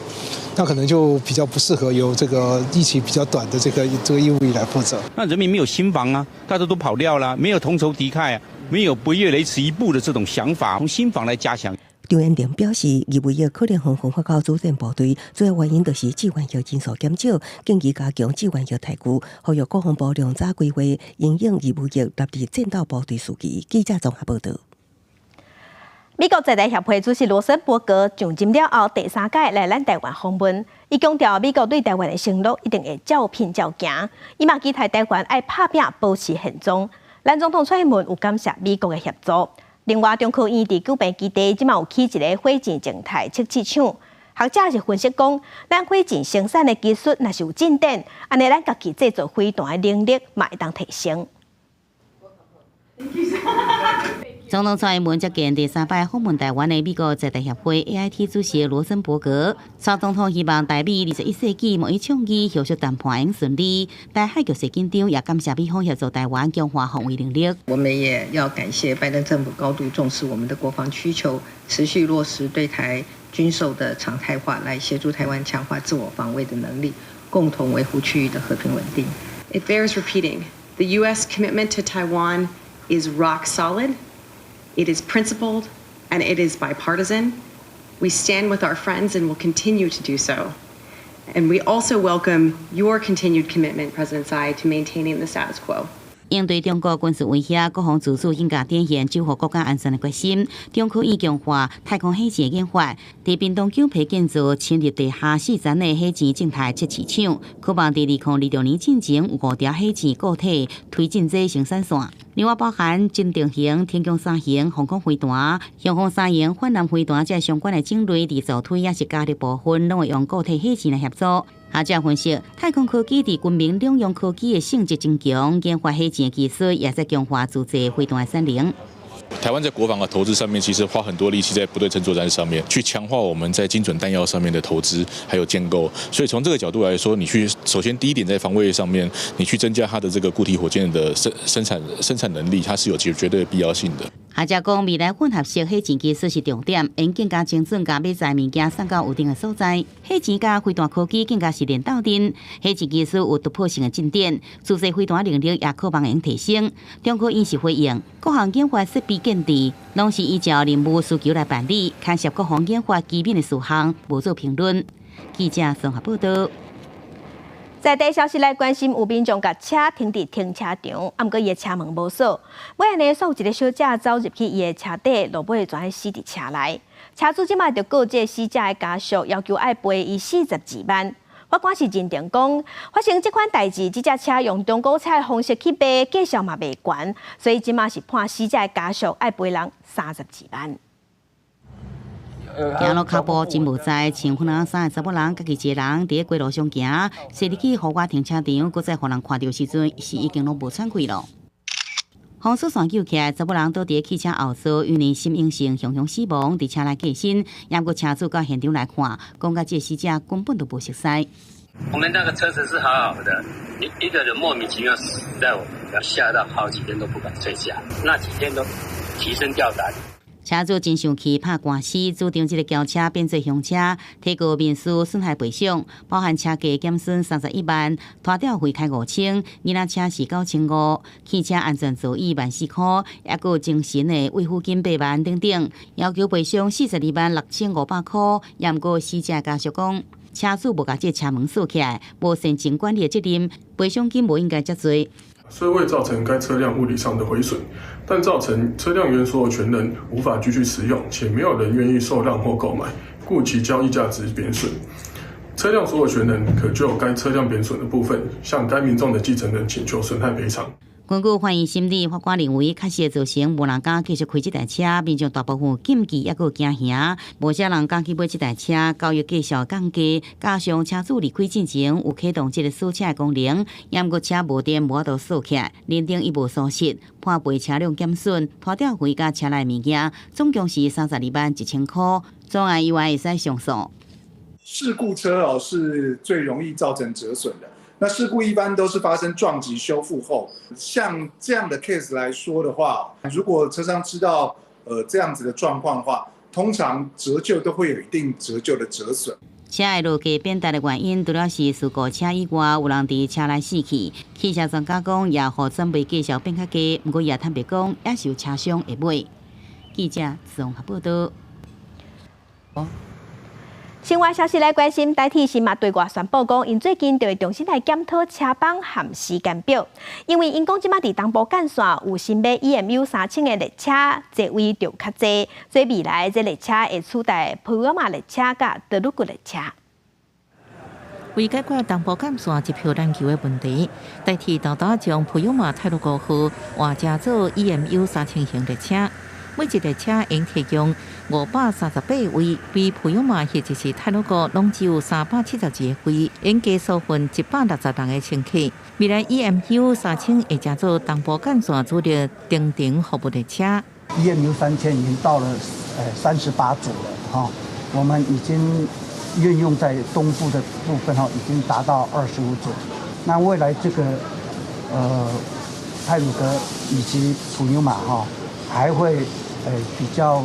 那可能就比較不適合由這個役期比較短的這個義務役來負責。那人民沒有心防啊，大家都跑掉了，沒有同仇敵愾啊，沒有不越雷池一步的這種想法，從心防來加強。張延定表示，義務役可能予分發到主戰部隊，主要原因就是志願役人數減少，建議加強志願役待遇，呼籲國防部量早規劃，因應義務役納入戰鬥部隊時期。記者綜合報道。美國在台協會主席羅森伯格上任了後，第三擺來咱台灣訪問，伊強調美國對台灣的承諾一定會照品照行。伊嘛期待台灣愛拍拚保持現狀。咱總統蔡英文有感謝美國的協助。另外，中科院佇九份基地這馬有起一个火箭靜態測試廠。學者是分析講，咱火箭生產的技術若是有進展，按呢咱家己製造飛彈的能力嘛會當提升。總統蔡英文接見第三擺訪問台灣的美國在台協會 AIT 主席羅森伯格。蔡總統希望台美21世紀貿易倡議後續談判會順利，台海局勢緊張，也感謝美方協助台灣強化防衛能力。我們也要感謝拜登政府高度重視我們的國防需求，持續落實對台軍售的常態化，來協助台灣強化自我防衛的能力，共同維護區域的和平穩定。 It bears repeating, the U.S. commitment to Taiwan is rock solid. It is principled and it is bipartisan. We stand with our friends and will continue to do so. And we also welcome your continued commitment, President Tsai, to maintaining the status quo. 應對中國軍事威脅，國防自主應該展現守護國家安全的決心。中科院強化太空火箭研發，佇屏東九陂建造深入地下4層的火箭靜態測試場，可望佇2026年進前有五條火箭固體推進劑生產線。另外包含偵定型、天弓三型防空飛彈、雄風三型反艦飛彈這相關的種類，佇助推抑是加力部分，攏會用固體火箭來協助。學者分析，太空科技佇軍民兩用科技的性質增強，研發火箭技術，也在強化自製飛彈的產能。台灣在國防的投資上面，其實花很多力氣在不對稱作戰上面，去強化我們在精準彈藥上面的投資，還有建構。所以從這個角度來說，你去首先第一點在防衛上面，你去增加它的這個固體火箭的生產能力，它是有絕對的必要性的。學者講，未來混合式火箭技術是重點，會更加精準，共買材物件送到有定的所在。火箭佮飛彈科技更加是練鬥陣，火箭技術有突破性的進展，自製飛彈能力也可望會提升。中科院是回應，各項研發設備建置，攏是依照任務需求來辦理，牽涉國防研發機密的事項，無做評論。記者綜合報道。在地消息來關心，有民眾共車停佇停車場，啊，毋過伊的車門無鎖，尾仔呢，煞有一个小姐走入去伊的車底，落尾就按呢死佇車內。車主這擺就告這个死者的家屬，要求愛賠伊42萬。法官是認定講，發生這款代誌，這隻車用中古車的方式去賣，價數嘛袂懸，所以這馬是判死者的家屬愛賠人32萬。行路跤步真無在，穿粉紅衫的查某人，家己一个人佇咧街路上行，踅入去戶外停車場，閣再予人看著時陣，是已經攏無喘氣囉。封鎖線救起來，查某人倒佇咧汽車後座，因為心因性雄雄死亡，佇車內過身。猶閣車主到現場來看，講共這個死者根本就無熟似。我們那個車子是好好的，一個人莫名其妙死在我們，嚇到好幾天都不敢睡覺，那幾天都提心吊膽。車主真生氣，拍官司，主張這个轎車變做凶車，提告民事損害賠償，包含車價減損31萬，拖吊費開5000，囡仔車是9500，汽車安全座椅1.4萬，抑閣有精神的慰撫金8萬等等，要求賠償42萬6500塊。猶毋過死者家屬講，車主無共這个車門鎖起來，無善盡管理的責任，賠償金無應該遮濟。雖未造成該車輛物理上的毀損，但造成車輛原所有權人無法繼續使用，且沒有人願意受讓或購買，故其交易價值貶損。車輛所有權人可就該車輛貶損的部分，向該民眾的繼承人請求損害賠償。根據法院審理，法官認為確實造成無人敢繼續開這台車，民眾大部分禁忌抑閣驚嚇，無啥人敢去買這台車，交易價數降低，加上車主離開進前有啟動這个鎖車的功能，猶閣車無電無法度鎖起來，認定伊無疏失，判賠車輛減損、拖吊費佮車內物件，總共是32萬1千塊，總案以外會使上訴。事故車哦是最容易造成折損的。那事故一般都是發生撞擊修復後，像這樣的 case 來說的話，如果車商知道這樣子的狀況的話，通常折舊都會有一定折舊的折損。車的落價變大的原因，除了是事故車以外，有人佇車內死去。汽車專家講，也予轉賣價數變較低，毋過也坦白講，也是有車商會買。記者綜合報道。新聞消息來關心，台鐵是嘛對外宣布講，𪜶最近就會重新來檢討車班和時間表，因為𪜶講這馬佇東部幹線有新買 EMU 3000的列車，座位就較濟，所以未來這列車會取代普悠瑪列車佮太魯閣列車。為解決東部幹線一票難求的問題，台鐵沓沓將普悠瑪太魯閣號換成做 EMU 3000型列車。每一列車應提供538位，比普悠瑪或者是太魯閣攏只有372個位，應加疏運160人的乘客。未來 EMU 3000會成做東部幹線主力長程服務列車。 EMU 3000已經到了38組了哈，我們已經運用在東部的部分哈，已經達到25組。那未來這個太魯閣以及普悠瑪哈，還會比較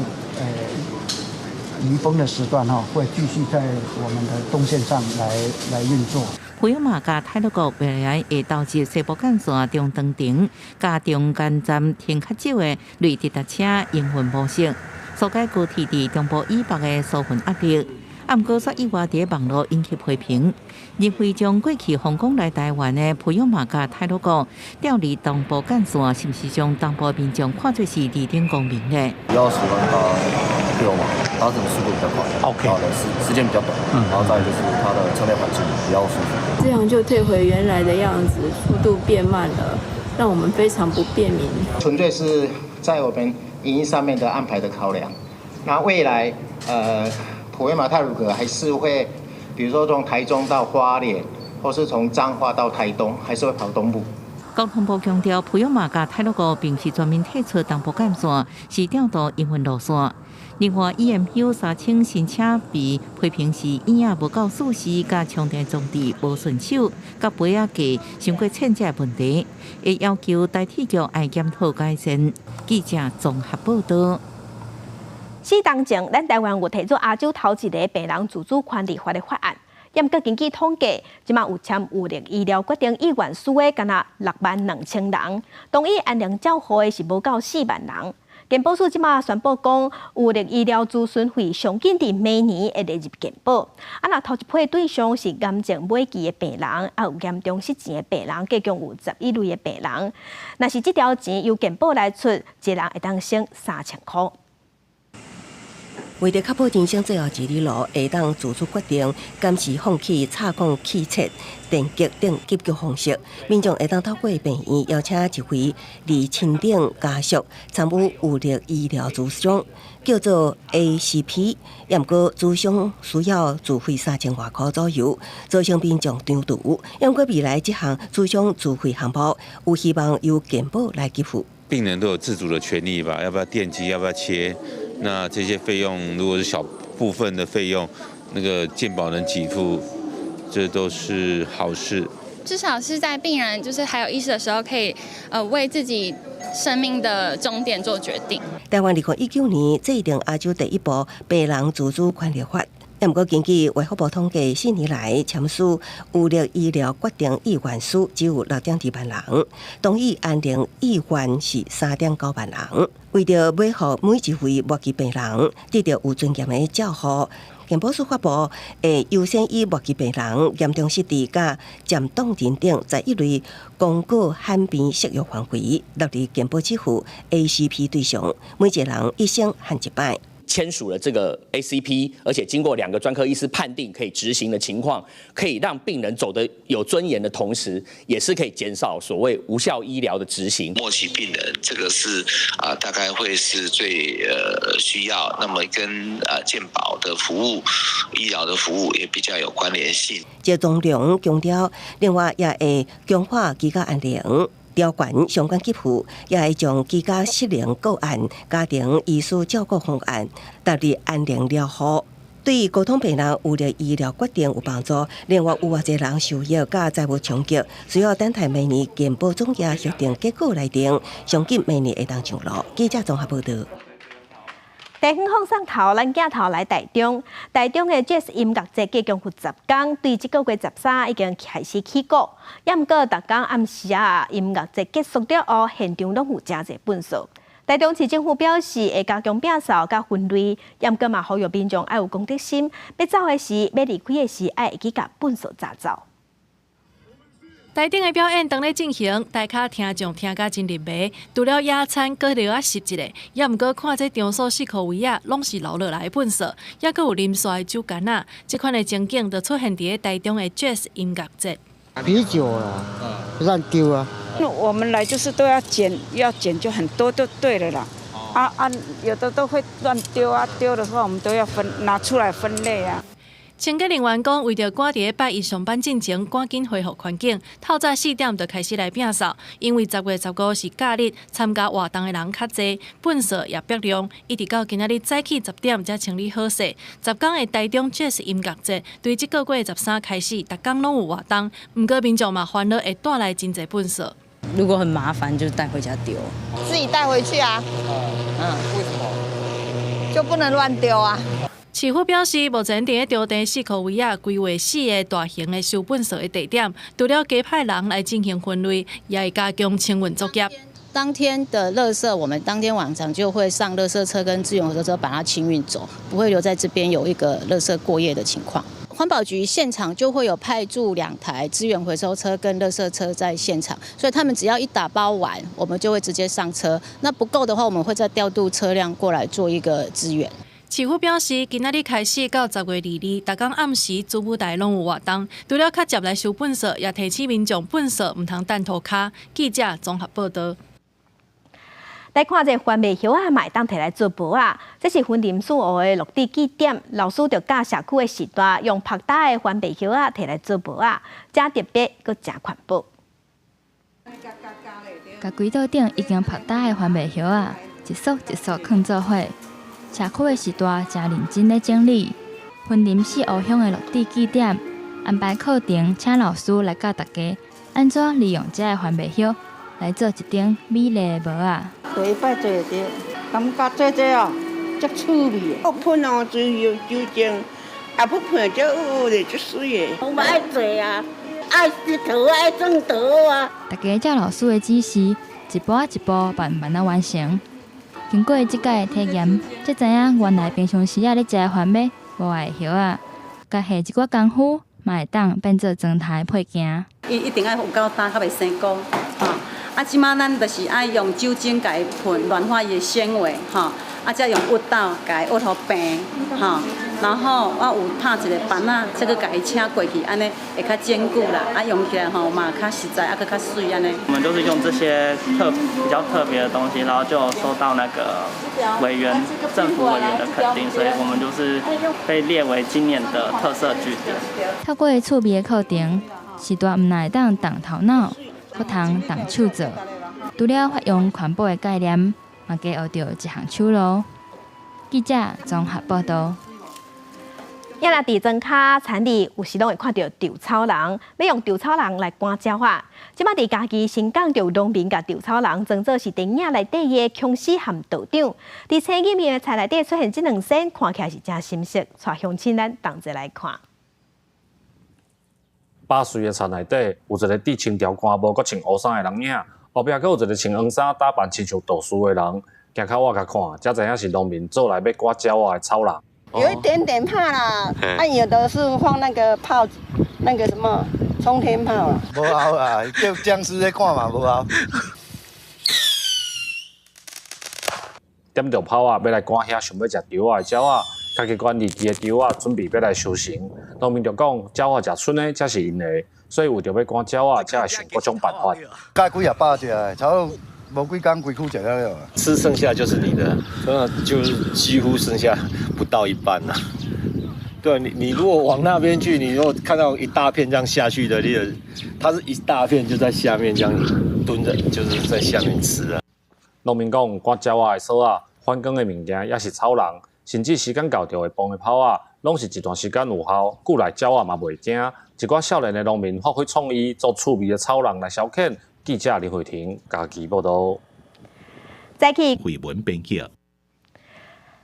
離峰的時段哈，會繼續在我們的東線上來運作。普悠瑪佮太魯閣未來會導致西部幹線中長程佮中間站停較少的類直達車營運模式，紓解高鐵佇中部以北的疏運壓力。啊，毋過煞意外佇網路引起批評，認為將過去訪港來台灣的普悠瑪佮太魯閣調離東部幹線，是毋是將東部民眾看做是二等公民呢？比較喜歡搭普悠瑪，它整個速度比較快，OK，好的時間比較短，然後再就是它的車內環境比較舒服。這樣就退回原來的樣子，速度變慢了，讓我們非常不便民。純粹是在我們營運上面的安排的考量。那未來，普悠瑪太魯閣還是會，比如說從台中到花蓮，或是從彰化到台東，還是會跑東部。交通部強調，普悠瑪佮太魯閣並非全面退出東部幹線，是調度營運路線。另外，EMU 3000新車被批評是椅仔無夠舒適，佮充電裝置無順手，佮杯仔價傷過淺這問題，會要求台鐵局愛檢討改善。記者綜合報道。四當前，咱台灣有提出亞洲頭一个病人自主權利法的法案。毋過根據統計，這馬有簽有力醫療決定意願書的，敢若6萬2千人，同意安寧照護的是無夠4萬人。健保署這馬宣布講，有力醫療諮詢費上緊佇明年會列入健保。啊，若頭一批對象是癌症尾期的病人，也有嚴重失智的病人，計共有11類的病人。若是這條錢由健保來出，一人會當省3000箍。為著確保人生最後一里路會當自主決定，暫時放棄插管氣切、電擊等急救方式，民眾會當透過病院邀請一位離親等家屬參與有力醫療諮商，叫做 ACP。毋過諮商需要自費3000外箍左右，造成民眾張遲。毋過未來這項諮商自費項目有希望由健保來給付。病人都有自主的權利吧？要不要電擊？要不要切？那這些費用如果是小部分的費用，那個健保能給付，這都是好事。至少是在病人就是還有意識的時候，可以為自己生命的終點做決定。台灣2019年制定亞洲第一部病人自主權利法，毋過根據衛福部統計，4年來簽署有力醫療決定意願書只有6.2萬人，同意安寧意願是3.9萬人。為著維護每一位末期病人得著有尊嚴的照護，健保署發布會優先以末期病人、嚴重失智佮漸凍人等11類公告罕病適用範圍納入健保給付 ACP 對象，每一個人一生限一擺。簽署了這個 ACP，而且經過兩個專科醫師判定可以執行的情況，可以讓病人走得有尊嚴的同時，也是可以減少所謂無效醫療的執行。末期病人這個是啊，大概會是最需要，那麼跟健保的服務、醫療的服務也比較有關聯性。謝宗良強調，另外也會強化居家安寧。調懸相關給付，也會將居家失能個案、家庭醫師照顧方案納入安寧療護，對高通病人有力醫療決定有幫助。另外有偌濟人受益，佮財務衝擊，需要等待明年健保總額核定結果來定，上緊明年會當上路。記者綜合報道。地方放送頭，咱鏡頭來台中，台中的爵士音樂節計共有10工，對這個月13已經開始起鼓。也毋過，逐工暗時啊，音樂節結束了後，現場攏有誠濟糞埽。台中市政府表示，會加強摒掃佮分類，也毋過嘛，呼籲民眾愛有公德心，欲走的時，欲離開的時，愛會記共糞埽紮走。台頂的表演當咧進行，大家聽眾聽甲真入迷。除了野餐，閣著愛翕一下，也毋過看這場所四箍圍仔，攏是留落來的糞埽，猶閣有啉紲的酒矸仔。這款的情景就出現佇咧台中的 Jazz 音樂節。啤酒啦，亂丟啊！那我們來就是都要撿，要撿就很多就對了啦。啊啊，有的都會亂丟啊，丟的話我們都要分拿出來分類啊。清潔人員講，為著趕佇咧拜一上班進前，趕緊恢復環境，透早4點就開始來摒掃。因為10月15是假日，參加活動的人較濟，糞埽也逼量，一直到今仔日早起10點才清理好勢。10工的台中爵士音樂節，對這個月13開始，逐工攏有活動。毋過民眾嘛煩惱會帶來真濟糞埽。如果很麻煩，就帶回家丟。自己帶回去啊。嗯。為什麼？就不能亂丟啊。市府表示，目前佇咧場地四箍圍仔規劃四个大型的收糞埽的地點，除了加派人來進行分類，也會加強清運作業。當天的垃圾，我們當天晚上就會上垃圾車跟資源回收車把它清運走，不會留在這邊有一個垃圾過夜的情況。環保局現場就會有派駐2台資源回收車跟垃圾車在現場，所以他們只要一打包完，我們就會直接上車。那不夠的話，我們會再調度車輛過來做一個支援。市府表示，今仔日開始到10月22，逐工暗時主舞台攏有活動。除了較捷來收糞埽，也提醒民眾糞埽毋通擲塗跤。記者綜合報道。來看這番麥葉仔，嘛會當提來做箔仔。這是雲林樹湖的落地據點，老師就教社區的序大用曝焦的番麥葉仔提來做箔仔，誠特別，閣誠環保。共軌道頂已經曝焦的番麥葉仔，一束一束囥做伙。社區的序大誠認真咧整理，雲林四湖鄉的樂智據點安排課程，請老師來教大家按怎利用這个番麥葉來做一頂美麗的帽仔。第一擺做著，感覺做這哦，足趣味。我噴哦，就有酒精，啊不噴就烏的足媠的。我嘛愛做啊，愛穑桃，愛種桃啊。大家照老師的指示，一步一步慢慢仔完成。經過這擺的體驗，才知影原來平常時仔咧食的番麥無愛的葉仔，共下一寡工夫，嘛會當變做妝頭的配件。伊一定愛有夠焦，較袂生菇，吼。啊，這馬咱就是愛用酒精共伊噴，軟化伊的纖維，吼。啊，才用鬱豆共伊鬱予平，吼。然後我有拍一個板仔，再閣共伊請過去，按呢會較堅固啦。啊，用起來吼嘛較實在，啊閣較媠按呢。我們就是用這些比較特別的東西，然後就受到那個委員、政府委員的肯定，所以我們就是被列為今年的特色據點。透過趣味的課程，序大毋但會當動頭腦，閣通動手做。除了發揚環保的概念，嘛加學著一項手路。記者綜合報道。也若佇莊跤田裡，有時攏會看著稻草人，欲用稻草人來趕鳥仔。這擺佇嘉義新港就有農民共稻草人裝做是電影內底的殭屍和道長。佇青葉的田內底出現這兩仙，看起來是誠心適，帶鄉親咱同齊來看。8歲的田內底有一个戴青條官帽、閣穿烏衫的人影，後壁閣有一个穿黃衫、打扮親像道士的人，行較倚共看，才知影是農民做來欲趕鳥仔的草人。有一點點怕啦，啊，有的是放那個炮，那個什麼沖天炮啊。無效啦，叫殭屍咧看嘛無效。點著炮仔，欲來趕遐想欲食稻仔的鳥仔，家己管理機的稻仔準備欲來收成。農民就講，鳥仔食蓴的才是𪜶的，所以為著欲趕鳥仔，才會想各種辦法。蓋幾仔百隻的，差不多無幾工規區食了了。吃剩下就是你的，那就是幾乎剩下不到一半了。對，你如果往那邊去，你如果看到一大片這樣下去的，你它是一大片就在下面這樣蹲着，就是在下面吃啊。農民講，趕鳥仔的索仔、反光的物件，抑是草人，甚至時間到就會崩的炮仔，攏是一段時間有效，久來鳥仔嘛袂驚。一寡少年的農民發揮創意，做趣味的草人來消遣。記者林慧婷嘉義報導。再去惠文編輯。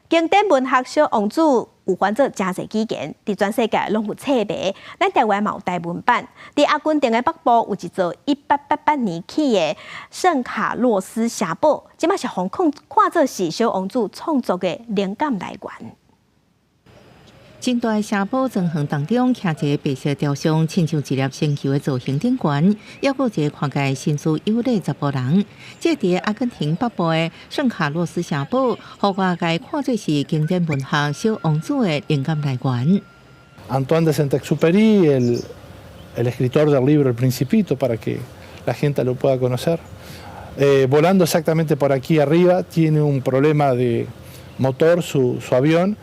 經典文學小王子有翻做誠濟語言，佇全世界攏有冊賣。咱台灣嘛有台文版。佇阿根廷的北部有一座1888年起的聖卡洛斯城堡，這馬是予人看做是小王子創作的靈感來源。真大的城堡莊園當中，徛一个白色雕像，親像一粒星球的造型頂懸，抑閣有一個看起來身姿有禮查埔人。這佇阿根廷北部的聖卡洛斯城堡，予外界看做是經典文學小王子的靈感來源。 Antoine de Saint-Exupéry, el escritor del libro El Principito, para que la gente lo pueda conocer, volando exactamente por aquí arriba, tiene un problema de motor su avión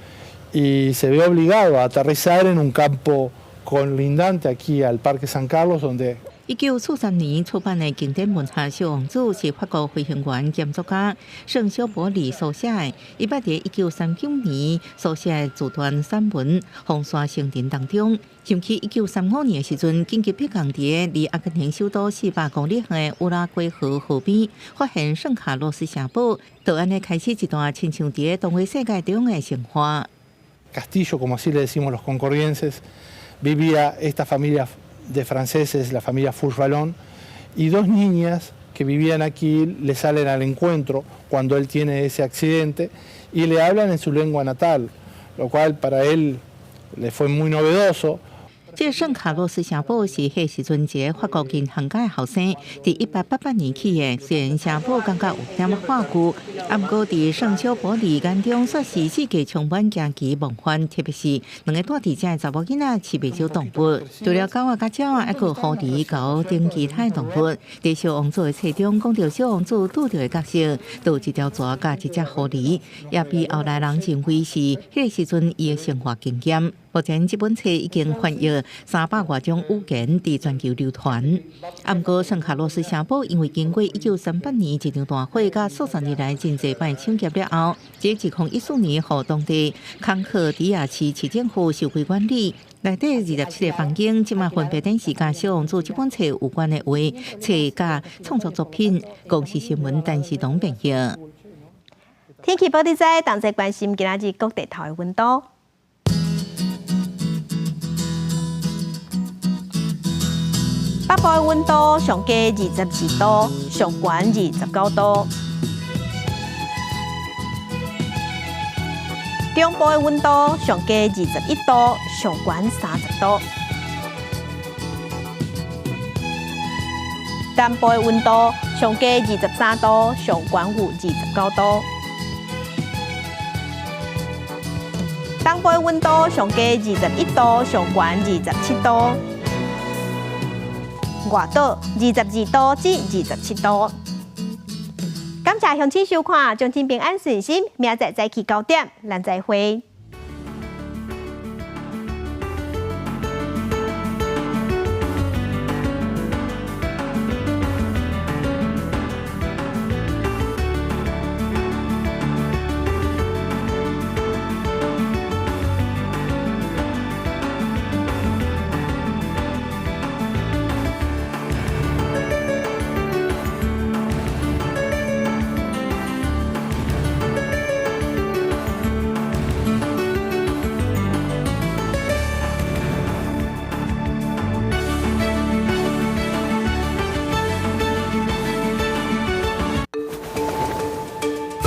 y se ve obligado a aterrizar en un campo colindante aquí al Parque San Carlos, donde 1943年出版的經典文學《小王子》是法國飛行員兼作家聖修伯里所寫的。伊捌佇1939年所寫的自傳散文《風沙星人》當中，想起1935年的時陣，緊急迫降佇離阿根廷首都400公里遠的烏拉圭河河邊，發現聖卡洛斯城堡，就按呢開始一段親像佇童話世界中的神話。 Castillo, como así le decimos los concordienses, vivía esta familia de franceses, la familia Fouche-Vallon, y dos niñas que vivían aquí le salen al encuentro cuando él tiene ese accidente y le hablan en su lengua natal, lo cual para él le fue muy novedoso. 這個聖卡洛斯城堡是彼時陣一个法國銀行家的後生，佇1888年起的。雖然城堡感覺有點仔破舊，啊，毋過佇聖修伯里眼中，煞是世界充滿驚奇夢幻，特別是兩个蹛佇遮的查某囡仔飼袂少動物，除了狗仔佮鳥仔，猶閣有狐狸、猴等其他的動物。佇小王子的冊中講著小王子拄著的角色，就有一條蛇佮一隻狐狸，也被後來人認為是彼个時陣伊的生活經驗。目前這本冊已經翻譯300外種語言，佇全球流傳。啊，毋過聖卡洛斯城堡因為經過1938年一場大火，佮數十年來真濟擺搶劫了後，這2014年予當地康克迪亞市市政府收歸管理。內底27個房間，這馬分別展示佮小王子這本冊有關的畫冊佮創作作品。公視新聞陳時東編譯。天氣報你知，同齊關心今仔日各地頭的溫度。北部的溫度上低22度，上懸29度。中部的溫度上低21度，上懸30度。南部的溫度上低23度，上懸有29度。東部的溫度上低21度，上懸27度。外島22度至27度。感謝鄉親收看，將親平安順心，明仔載早起9點，咱再會。